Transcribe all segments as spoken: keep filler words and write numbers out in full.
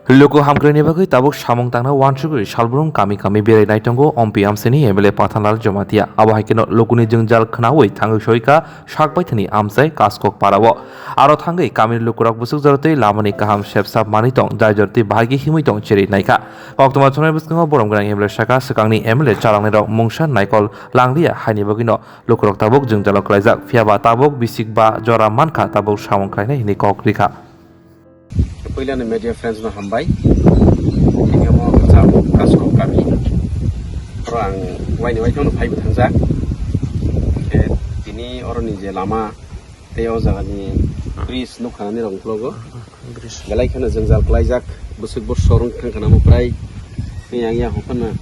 Luku hamkraini bagwi tabuk samung tangna uansugwi salbrum kami kami berai naitongo Ompi amchaini M L A Pathanlal Jamatia. Abo hai kheno lukuni jwngjal khnaui thangwi soika sak baithani amchai Kaskok parao. Aro thangwi kamini lukurok bwswk jorotwi lamani kaham sepsap manwi tong, jai jorotwi bahai khe himwi tong cherwi naikha. Koktwma chonai bwskango borom gwnang M L A saka swkangni M L A chalangnirok mungsa naikol langliya haini bagwino lukurok tabuk jwngjalo klaijak. Phiyaba tabuk bisik ba jora mankha tabuk samung khlainai hwnwi kok rikha. Puilano media friends no hambai. Tini omo kisa Kaskok kami. Oro ang waini waithangno phaibo thangjak. Khe tini oroni je lama tei o jagani bridge nukha nani rok uklogo. Belai kheno jwngjal klaijak, bwswk borsor wng thang khana mo prai. Tei yang ya hokna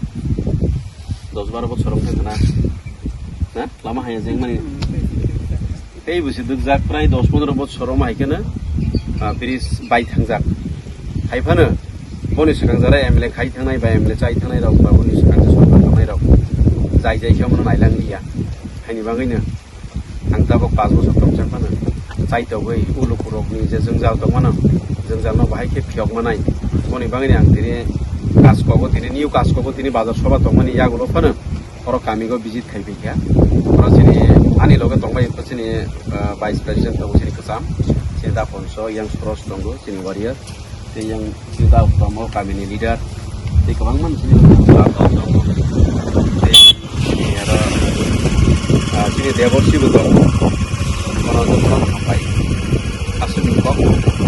dos baro borsor wng thang khana. Na? Lama haya jengmani. Tei busi dukjak prai dos pondro bochor rok hai kheno, ah, bridge bai thangjak. Hai phano boni swkang jora M L A khai thangnai ba M L A chai thangnai rok ba boni swkang je sorkar thangnai rok jai jai khe omono nailang liya. Haini bagwino ang tabok pas bochor tongchak phano chai togwi ulukurokni je jwngjal tongmano, jwngjal no bahai khe phiyok manai. Boni bagwino ang tini Kaskogo tini new Kaskogo tini bazar soba tongmani yagulo phano oro kamigo visit khai phaikha. Oro chini ani loge tongbai chini, ah, vice president tongo chini kwcham, chini da ponso yang soros tongo chini warrior, tei yang chini da tongo kamini leader, tei kwbangma chini tongo. Tei chini aro, ah, chini deborsi bo tongo. Kono jotono hambai. Aswk ni kok.